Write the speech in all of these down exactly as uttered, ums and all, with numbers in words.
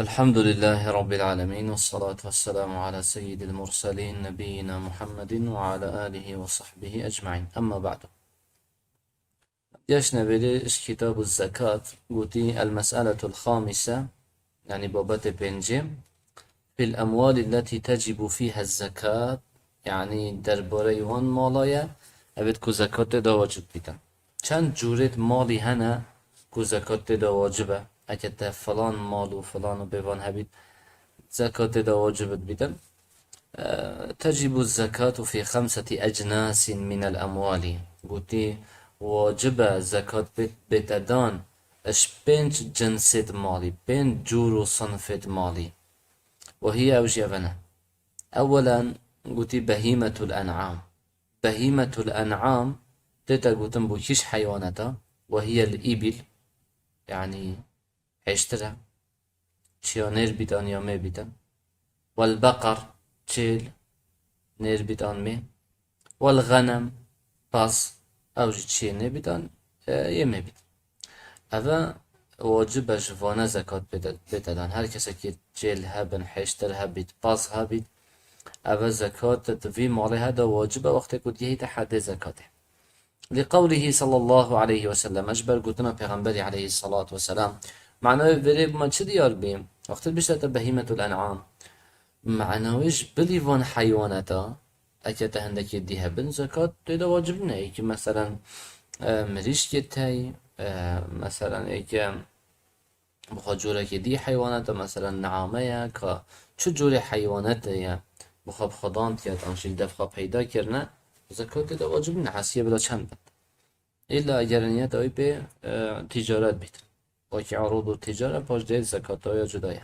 الحمد لله رب العالمين، والصلاة والسلام على سيد المرسلين نبينا محمد وعلى آله وصحبه أجمعين. أما بعد. Yaşne vêrê ji Kitabu Zekat gotî, المسألة الخامسة, yani babetê pêncê, في الأموال التي تجب فيها الزكاة, yani derbareyê wan mala ye, evêt ku zekat tê de wacib bîtin. Çend cûrêt malî hene ku zekat tê de wacib e? Eke te filan mal û filan û bêvan hebît, zekat tê de wacib bîtin. تجب الزكاة في خمسة أجناس من الأموال. Gotî, wacib e zekat bê-, bête dan ji pênc cinsêt malî, pênc cûr û sinfêt malî. وهي, ew jî ev ne. أولا, gotî بهيمة الأنعام. بهيمة الأنعام tête gotin bo kîş heywaneta? وهي الإبل, yani hêştir e. Çiya nêr bît an ya mê bîtin. والبقر, çêl, nêr bît an mê. والغنم, paz, ew jî çiyê nêbît an, e, yê mê bît. Eve wacib e ji vane zekat bête, bête dan. Her kesekî çêl hebin, hêştir hebît, paz hebît, eve zekat di vî malê he de wacib e, wextê ku digihîte hedê zekatê. لقوله صلى الله عليه وسلم, ji ber gotina Pêxemberî aleyhissalatu vesselam. Manayê vêrê bi me çi diyar bî? Wextê bişte te بهيمة الأنعام. Manawê ji bilî van heywaneta, eke te hindekê dî hebin, zekat tê de wacib ne. Êkî meselen, e, mirîşkê tey, e, meselen, êke bi xwe corekê dî heywaneta, meselen, neame ye, ka çi corê heywanetê ye, bi xwe bi xwe dan tiye, an jî li dev xwe peyda kirine, zekat tê de wacib ne, hesiyê bila çend bin. Îlla eger niyeta wî pê, e, ticaret bît. Wekî arûd û ticaret, paş dê zekata wê cuda ye.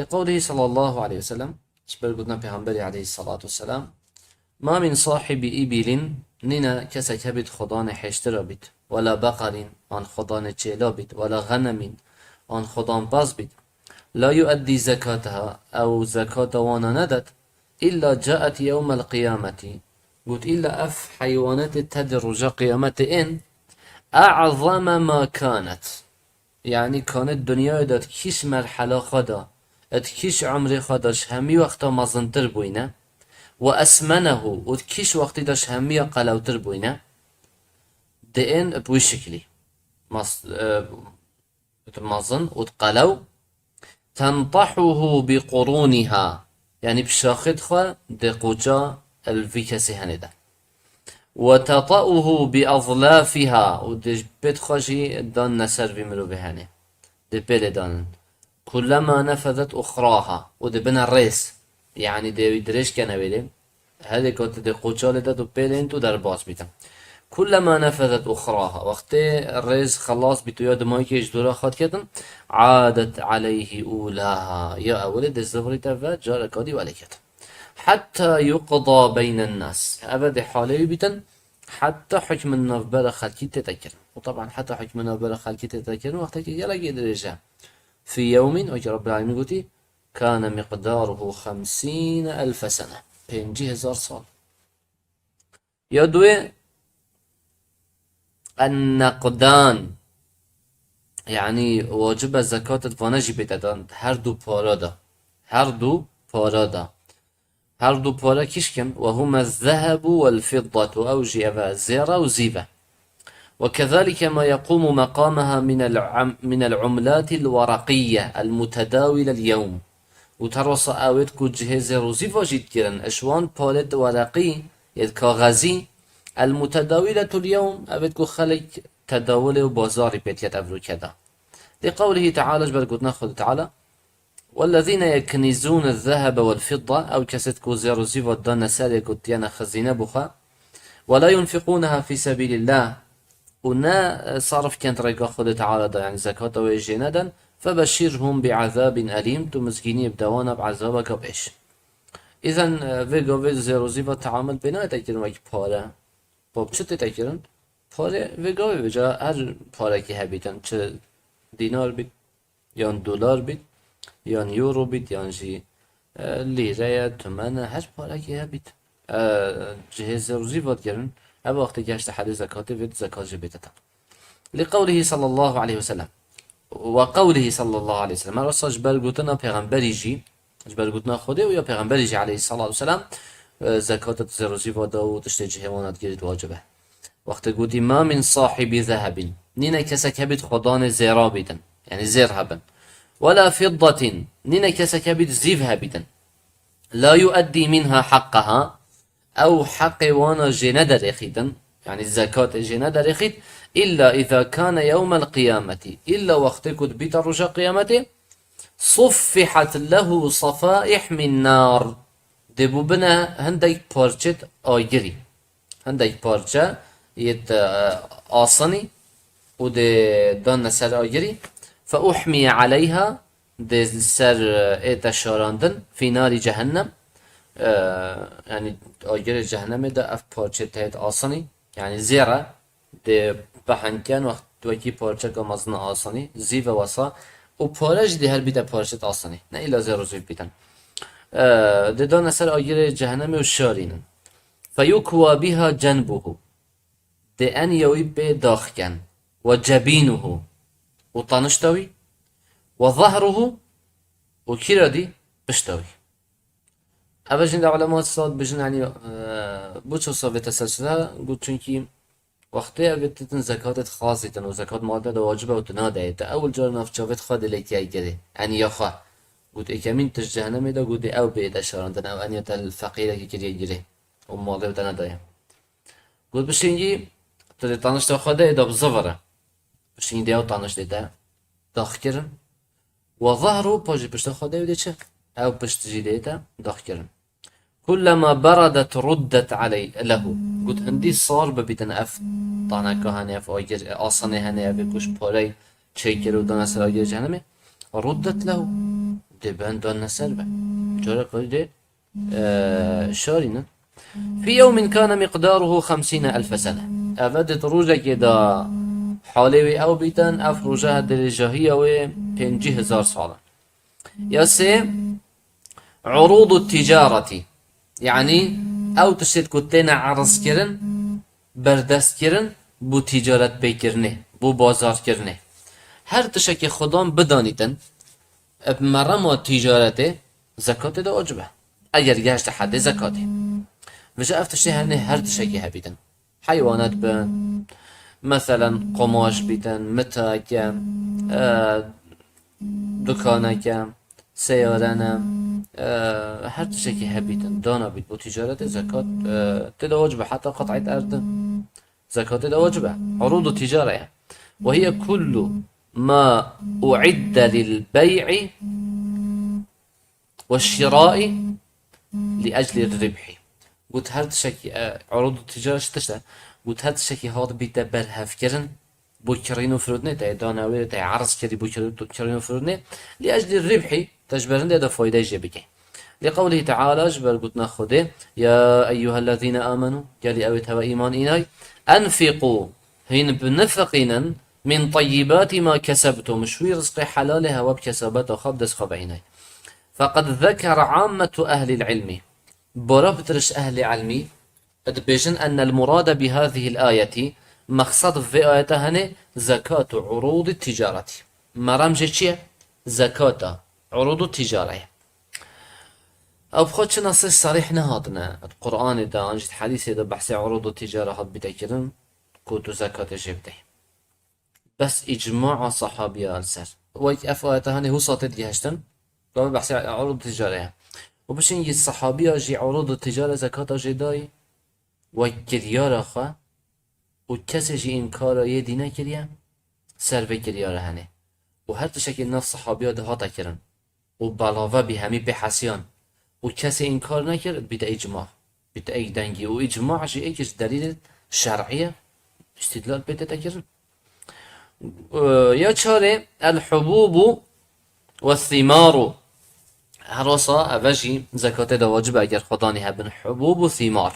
لقوله صلى الله عليه وسلم, ji ber gotina Pêxemberê aleyhissalatu vesselam, ما من صاحب إبل, nîne kesek hebît xwedanê hêştira bît, ولا بقر, an xwedanê çêla bît, ولا غنم, an xwedan pez bît, لا يؤدي زكاتها, ew zekata wana nedet, إلا جاءت يوم القيامة, got, îlla ev heywanetê te di roja qiyametê ên, أعظم ما كانت. Yanî kanê dinyayê de di kîş merhela xwe de, di kîş umrê xwe de ji hemî wexta mezintir bûyne, وأسمنه, û di kîş wextî de ji hemiya qelewtir bûyne, di ên bi wî şiklî. Mas-, e, di mezin û di qelew. تنطحه بقرونها, yanî bi şaxêt xwe di qoça li vî kesê henê de. وتطأه بأظلافها, û di pêt xwe jî dan ne ser vî mirovê henê. Di pêlê danin. كلما نفذت أخراها, û dibine rêz. Yanî dê wî dirêj kene wêlê. Herê ku tu dê qoçalê de tu pêlên tu derbas bîtin. كلما نفذت أخراها. Wextê rêz xelas bît û ya dimayîkê ji dora xwe diketin, عادت عليه أولاها. Ya ewilê dê zivirîte ve, careka dî welê ketin. حتى يقضى بين الناس. Eve dê halê wî bîtin, heta hukmin navbera xelkî tête kirin. Û teban heta hukmin navbera xelkî tête kirin, wextekî gelekî dirêj e. في يوم, wekî Rabbil Alemîn gotî, كان مقداره خمسين ألف سنة. Pêncî hezar sal. Ya duê, النقدان. Yanî wacib e zekat di vane jî bête dan, her du para de. Her du para de. Her du para kîşk in, وهما الذهب والفضة, ew jî ev e zêr e û zîv e. وكذلك ما يقوم مقامها من العم-، من العملات الورقية المتداولة اليوم. Û terasa ewêt ku cihê zêr û zîva jî dikirin, ji wan parêt wereqî, yê kaxezî, المتداولة اليوم, ewêt ku xelk tedawulê û bazarî pê diket ev rûke de. لقوله تعالى, ji ber gotina Xwedê Teala, والذين يكنزون الذهب والفضة, ew kesêt ku zêr û zîva dane serê ku tiyene xizîne bixwe, ولا ينفقونها في سبيل الله, û ne, e, sarf ken rêka Xwedê Teala de, yani zekata wê jê neden, فبشرهم بعذاب أليم, tu mizgîniyê bide wana bi ezabeke bêj. Îzen, e, vê gavê zêr û zîva teamul pê nayê te kirin wek pare. Bo çi tê te kirin? Pare vê gavê vêca her parekî hebîtin, çi dînar bît, yan dolar bît, yan euro bît, yan jî, e, lîre ye, tumen e, her parekî hebît. E, cihê zêr û zîva dikirin, ev wextê geşte hedê zekatê vê zekat jê bête te. لقوله صلى الله عليه وسلم, وقوله صلى الله عليه وسلم. Her wisa ji ber gotina Pêxemberî jî, ji ber gotina Xwedê û ya Pêxemberî jî aleyhissalatu vesselam, e, zekat di zêr û zîva de û tiştê cihê wan digirît wacibe. Wextê gotî, "ما من صاحب ذهب." Nîne kesek hebît xwedanê zêra bîtin. Yanî zêr hebin. "ولا فضة." Nîne kesek hebît zîv hebîtin. "لا يؤدي منها حقها." Ew heqê wana jê nederêxîtin. Yanî zekatê jê nederêxît. "إلا إذا كان يوم القيامة." Îlla wextê ku dibîte roja qiyametê. "صفحت له صفائح من نار." Dê bû bine hindek parçet agirî. Hindek parçe yê te, e, asinî û dê danne ser agirî. "فأحمي عليها." Dê ser, e, ête şarandin. "في نار جهنم." E, yanî agirê cehennemê de ev parçe teyt asinî. Yanî zêre dê behenken wext wekî parçeka mezin asinî. Zîve wesa. Û pare jî dê her bîte parçet asinî. Ne îla zêr û zîv bîtin. E, dê danne ser agirê cehennemê û şarînin. "فيكوى بها جنبه." Dê eniya wî pê daxken. "وجبينه." Û tanişta wî. "وظهره." Û kîra dî pişta wî. Ev jî de ulema sat bijin, yanî, e, bu ço savê teselsule got, çunkî wextê ev ditin zekatê dixwazîtin û zekat mal te de wacib e û tu nadeyê, te ewil car nav çavê xwe dilê tiya girê. Eniya xwe. Got, êkemîn tişt cehennemê de, got, dê ew bê de şarandin, ew eniya te li feqîrekî kiriye girê û malê te nedaye. Got, "Pişingî tu dê tanişta xwe de da bi zivire." Pişingî dê ew taniştê te daxkirin. "وظهره", pa jî pişta xwe de dê çi? Ew pişt jî dê te daxkirin. "كلما بردت ردت عليه له." Got, "Hindî sar bibîtin ev taneka hene, ev agir, e, asanê hene, ev ê ku ji parey çêkir û dane ser agirê cehennemê. ردت له." Dê ben danne ser be. Careka dê e, şarînin. "في يوم كان مقداره خمسين ألف سنة." Ev di rojekê de halê wê ew bîtin, ev roje dirêjahiya wê pêncî hezar sal e. Ya sê, عروض التجارة. Yanî ew tiştêt ku têne erzkirin, berdestkirin, bo ticaret pêkirinê, bo bazarkirinê. Her tiştekê xudan bidanîtin, bi merema ticaretê zekatê de wacib e. Eger gehişte hedê zekatê. Vêca ev tiştê hene her tiştekî hebîtin. Heywanet bin, meselen, qomaş bîtin, mitake, e, dukaneke, seyare ne, e, her tiştekî hebîtin, dana bît bo ticaretê zekat, e, tê de wacib e, heta qet'et erdin. Zekatê de wacib e. عروض التجارة ye. "وهي كل ما أعد للبيع والشراء لأجل الربح." Got her tiştekî, e, عروض التجارة çi tişt e? Got her tiştekî hat bîte berhevkirin, bo kirîn û firotinê, te dana wê, te erz kirî bo kirî-, kirîn û firotinê. لأجل الربح, te ji ber hindê de faydeyê jê bike. لقوله تعالى, ji ber gotina Xwedê, "يا أيها الذين آمنوا", gelî ew ê teva îman înay, "أنفقوا", hîn binifiqînin, "من طيبات ما كسبتم", ji wî rizqê helalê hewa bi kesabeta xwe bi dest xwe ve înay. فقد ذكر عامة أهل العلم. Bara pitir ji ehlê ilmî dibêjin, "أن المراد بهذه الآية", mexsed vê ayeta hene, "زكاة عروض التجارة". Merem jê çi ye? Zekata urûd û tîcare ye. Ew bi xwe çi nesê serîh nehatine, di Qur'anê de, an jî di hedîsê de behsê urûd û tîcare hat bîte kirin, ku tu zekatê jê bidey. Bes îcmaa sahabiya li ser. Wek ev ayete hanê hûsa tê digihiştin, gava behsê urûd û tîcare ye. Û bişîn yî sahabiya jî urûd û tîcare zekata jê dayî, wek kiryara xwe, û kesê jî înkara yê dî nekiriye, ser vê kiryara hene. Û her tiştekî nav sahabiya de hate kirin û belave bî hemî pê hesiyan û kesê înkar nekir, bîte îcma. Bîte êk dengî. Û îcma jî êk ji delîlê şer'î ye, îstîdlal pê tête kirin. Ee, ya çarê, el-hubûbu ve thîmaru. Her wisa eve jî zekatê de wacib e eger xwedanî hebin. Hubûb û thîmar.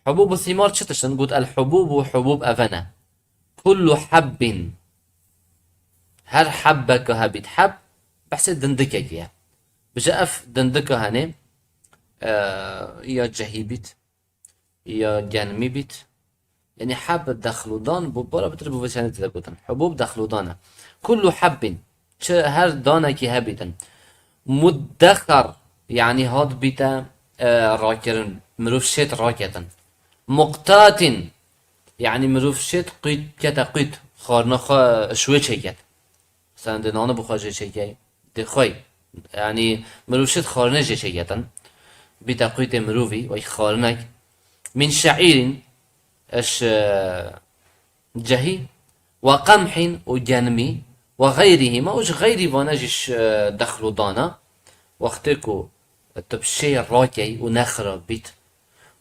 Hubûb û thîmar çi tişt in? Got, el-hubûb û hubûb eve ne. Kullu habbin. Her hebbeke hebît. Heb, behsê dindikekê ye. Bije ev dindika hene, e, ya cehî bît, ya genmî bît, Yanî heb dexludan bû, bara bitir bû vê çendê tê de gotin. Hubûb dexludan e. Kullu hebbin, çi her danekî hebîtin. Muddexar, yanî hat bîte, e, rakirin, mirov şêt raketin. Muqtatin, yanî mirov şêt qût kete qût, xwarina xwe ji wê çêket. Sen dê nane bixwe jê çêkey, dê xwey. Yanî mirov şêt xwarine jê çêketin. Bîte qûtê mirovî, wek xwarinek. Min şeîrin, eş, e, cehî, ve qemhîn û genimî, ve xeyrihîma û ji xeyrî vane jî ş-, e, dexludan e. Wextê ku tu bi şê rakey û ne xirab bît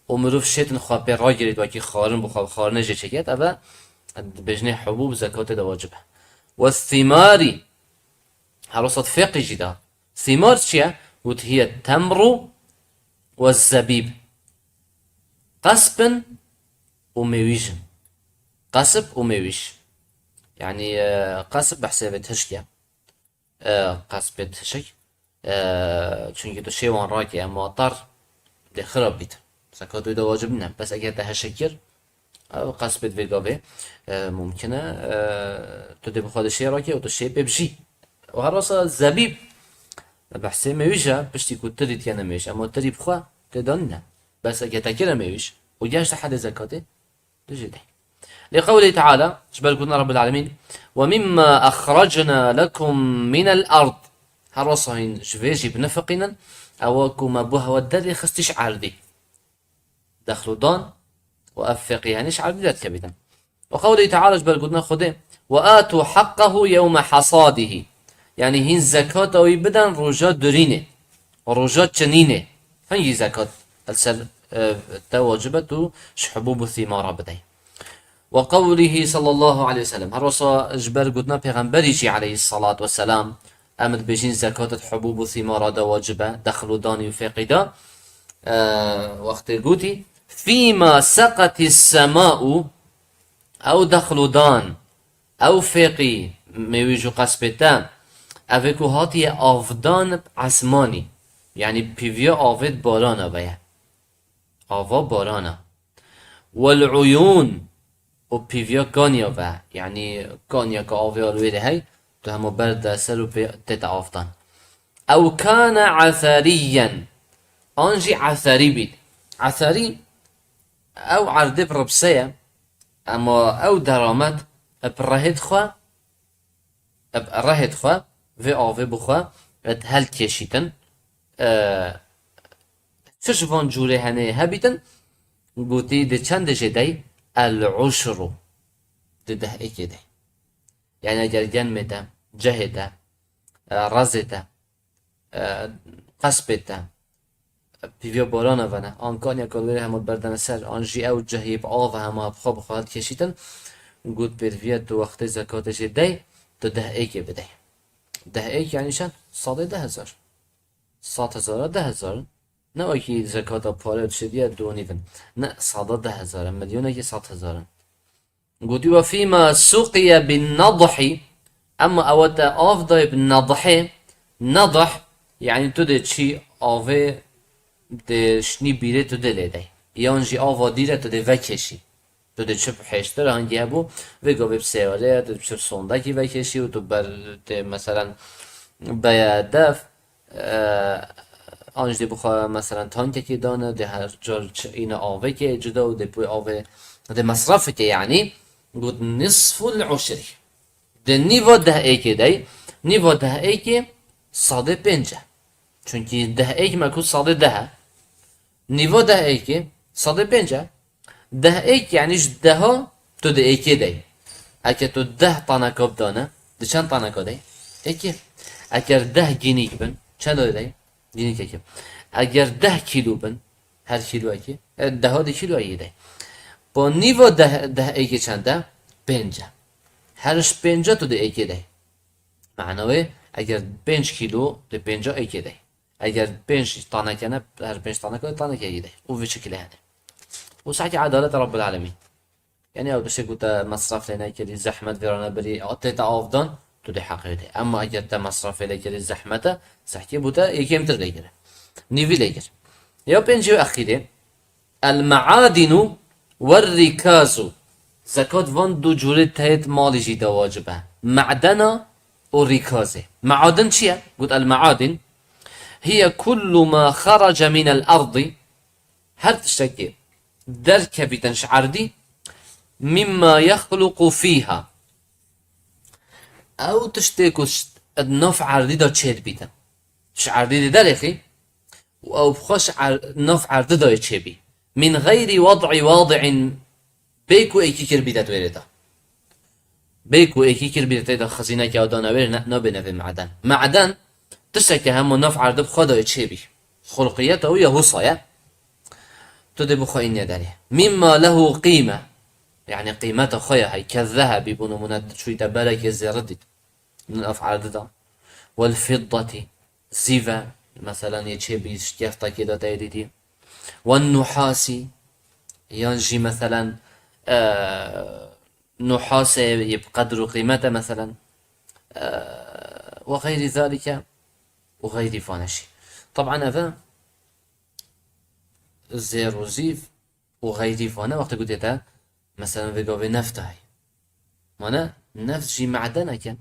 û mirov şêtin xwe pê ragirêt wekî xwarin bixwe, xwarine jê çêket, ev e dibêjinê hubûb zekatê de wacib e. Ve thîmarî, her wisa fêqî jî de. Thîmar çi ye? Got hiye temru ve zebîb. Qesp in û mêwîj in. Qesp û mêwîj. Yanî, e, qesp behsê vê tişk e. E, qespê tişk. E, çunkî tu şêwan rakê, ema tar dê xirab bît. Zekat wê de wacib nîne. Bes eger te heşe kir, ew qespê vê gavê, e, mumkin e, e, tu dê bi xwe de şê rakê û tu şê pê bijî. Û her wisa zebîb, behsê mêwîj e, piştî ku tirî dikene mêwîj. Ema tirî bi xwe tê de nîne. Bes eger te kire mêwîj û geşte hedê zekatê, tu jê dey. Lê qewlê Teala, ji ber gotina Rabbil Alemîn, "Ve mimma exrecna lekum minel ard." Her wisa hîn ji vê jî binifiqînin, ewa ku me bo hewe derê xistî ji erdî. Dexludan û ev fêqî, yanî ji erdî derdikevîtin. Û qewlê Teala, ji ber gotina Xwedê, "Ve atu haqqahu yewme hasadihî." Yanî hîn zekata wî bidin roja durînê, roja çinînê. Hingî zekat li ser, e, te wacib e tu ji hubûb û thîmara bidey. Ve qewlihî sallallahu aleyhi ve sellem. Her wisa ji ber gotina Pêxemberî jî aleyhissalatu vesselam, em dibêjin zekat di hubûb û thîmara de wacib e, dexludanî û fêqî de. E, wextê gotî, "Fîma seqetis sema'u", ew dexludan, ew fêqî, mêwîj û qespê te, ev ê ku hatiye avdan bi esmanî, yanî pîviya avê di barana ve ye. Ava barana. Wel uyûn, û pîviya kaniya ve, yanî kaniya ke avê li wê de hey, tu hema berde ser û pê tête avdan. Ew kane eseriyen, an jî eserî bît. Eserî, ew erdê bi ribse ye, ema ew deramet bi rehê xwe, bi rehê xwe, vê avê bi xwe, bi helkêşîtin. E, çi ji van cûrê hene hebîtin, gotî di çendê jê dey, el uşru. Di deh êkê dey. Yani eger genmê te, cehê te, e, rezê te, e, qespê te, pîviya barana vene, an kaniya kalorê hema berdene ser, an jî ew cehê bi ava hema bi xwe bi xwe dikêşîtin, got pêdiviya tu wextê zekatê jê dey, tu deh êkê bidey. Deh êk yani çend? Sadê deh hezar. Sed hezara deh hezar in. Ne wekî zekata pare tiştê diye du û nîv in. Ne, sada deh hezar in, milyonekî sed hezar in. Gotî, "Ve fîma suqiye bin nadhi", emma ewa te av dayê bi nadhê, nadh, yani tu dê çî avê dê şinî bîrê tu dê lê dey. Yan jî ava dîre tu dê vekêşî. Tu dê çi bi hêştir hangî hebû, vê gavê bi seyarê, tu dê çi bi sondekî vekêşî û tu ber tê, meselen, beye def, e, an jî dê bixwe, meselen, tankekê dane, dê her car çi îne avêkê cida û dê pûyê avê, dê mesrafekê, yanî, got nisful uşri. Dê nîva deh êkê dey, nîva deh êkê sadê pênc e. Çunkî deh êk me got sadê deh e. Nîva deh êkê sadê pênc e. Deh êk, yani ji deha tu di êkê dey. Eke tu deh taneka bidane, di çend taneka dey? Êkê. Eger deh gînîk bin, çend dey? Gînîkekê. Eger deh kîlo bin, her kîloyekê, e, deha di kîloyekê dey. Po nîva deh, deh êkê çend e? Pênc e. Her ji pênca tu di êkê dey. Mana wê, eger pênc kîlo, di pênca êkê dey. Eger pênc taneke ne, her pênc taneke, taneke yî de. Û vê şekilê hene. Û sehkî edalet Rabbil Alemîn. Yani ew tiştê ku te mesref lê nekirî, zehmet vê re nebirî, tê te avdan, tu dê heqê wê dê. Emma eger te mesrefê lê kirî, zehmete, sehkî bû te yê kêmtir lê kir. Nîvî lê kir. Ya pêncî û exîrê, el meadinu ve rikazu. Zekat van du cûrê teyêt malî jî de wacib e. Me'dena û rîkazê. Me'adin çi ye? Got, el-me'adin hiye kullu ma xarace minel erdî, her tiştekî derkevîtin ji erdî, mimma yexluqu fîha, ew tiştê ku ş-, di nav erdî de çêdibîtin. Ji erdî dê derêxî û ew bi xwe ji er-, nav erdî de yê çêbî. Min xeyrî wed'î wadi'in, bê ku êkî kir bîte di wêrê de. Bê ku êkî kir bîte tê de xizîneke ew dane wêrê ne, nabêne vê me'den. Me'den tişteke hema nav erdî bi xwe de yê çêbî. Xulqiyeta wî ya wisa ye. Tu dê bi xwe înê derê. Mimma lehu qîme. Yanî qîmeta xwe ya hey. Kezzehebi, bo nimûne, tu çûyî te berekê zêr dît. Nav erdî de. Wel fiddetî. Zîve. Meselen yê çêbî şikeftekê de te yê dîtî. Wen nuhasî. Yan jî meselen, e, nuhasê yê bi qedr û qîmete meselen. E, we xeyrî zalike û xeyrî vane jî. Teban ev e zêr û zîv û xeyrî vane wextê ku tê te, meselen, vê gavê neft heye. Mane, neft jî me'denek e.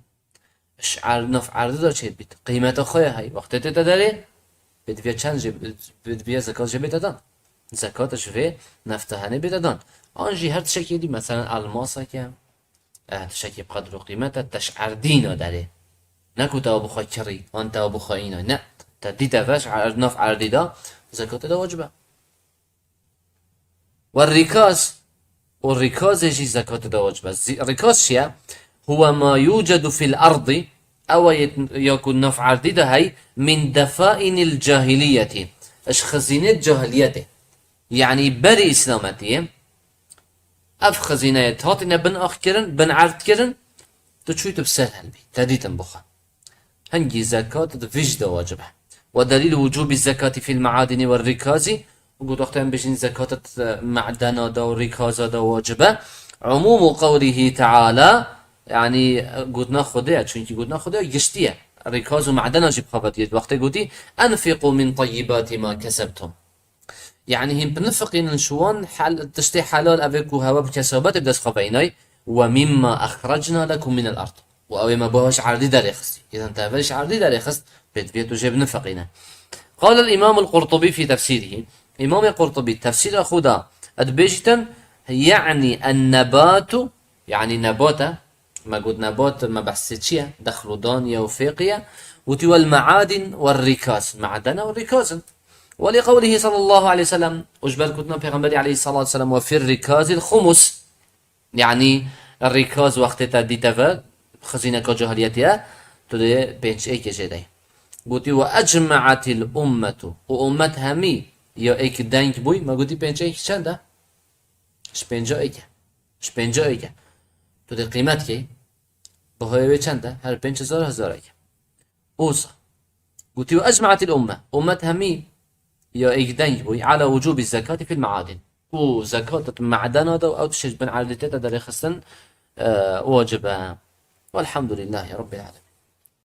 Ji er-, nav erdî de çêdibît. Qîmeta xwe ye hey. Wextê tê te derê, pê diviye çend jê, pê diviye zekat jê bête dan. Zekat ji vê nefta henê bête dan. An jî her tiştekê dî, meselen, elmasek e, e, tiştekî bi qedr û qîmet e, te ji erdî na derê. Ne ku te bi xwe kirî, an te bi xwe îna. Ne. Te dîte ve ji er-, nav erdî de zekatê de wacib e. Ve rîkaz, û rîkazê jî zekatê de wacib e. Zî-, rîkaz çi ye? Huwe ma yucedu fil erdî, ew e yê-, ya ku nav erdî de hey, min defainil cahiliyetî. Ji xizînê cahiliyetê. Yanî berî îslametiyê, ev xizîneyê hatine bin ax kirin, bin erd kirin, tu çûyî tu bi ser helbî. Te dîtin bi xwe. Hingî zekat di vî jî de wacib e. Ve delîl wucûbî zekatî fîl me'adinî ve rîkazî, got wextê em bêjin zekat di me'dena de û rîkaza de wacib e. Umûmû qewlîhî teala, yanî gotina Xwedê ye, çunkî gotina Xwedê giştî ye. Rîkaz û me'dena jî bi xwe ve diyet. Wextê gotî, "Enfîqû min teyyibâtî ma kesebtum." Yanî hîn binifiqînin ji wan hel-, tiştê helal evê ku hewe bi kesabetê bi dest xwe veynaye, "Ve mimma exrecna lekum minel erd." Û ew ê me bo hewe ji erdî derêxistî. Îzan te hewe ji erdî derêxist, pê divê tu jê binifiqîne. Qala el-Îmam el-Qurtubî fî tefsîrihî. Îmamê Qurtubî tefsîra xwe da, dibêjîtin, "Yanî en-nebatu", yanî nebat e, me got nebat, me behsê çi ye? Dexludan ye û fêqî ye. Gotî, "Wel me'adin wel rîkaz." Me'dene û rîkaz in. Welî qewlihî sallallahu aleyhi ve sellem, û ji ber gotina Pêxemberî aleyhissalatu vesselam, "Ve fir rîkazil xumus." Yanî rîkaz wextê te dîte ve, xizîneka cahiliyetê ye, tu dê pênc êkê jê dey. Gotî, "Ve ecme'atil ummetu." Û ummet hemî ya êk deng bûy, me gotî pênc êk çend e? Ji pênca êk e. Ji pênca êk e. Tu dê qîmet key. Bihayê wê çend e? Her pênc hezar hezarek e. Wisa. Gotî, "Ve ecme'atil umme." Ummet hemî ya êk deng bûy, "Ala wucûbî zekatî fîl me'adin." Û zekat di me'dena de û ew tiştê ji bin erdî tê de derêxistin, e, wacib e. Welhamdulillahî Rabbil alemin.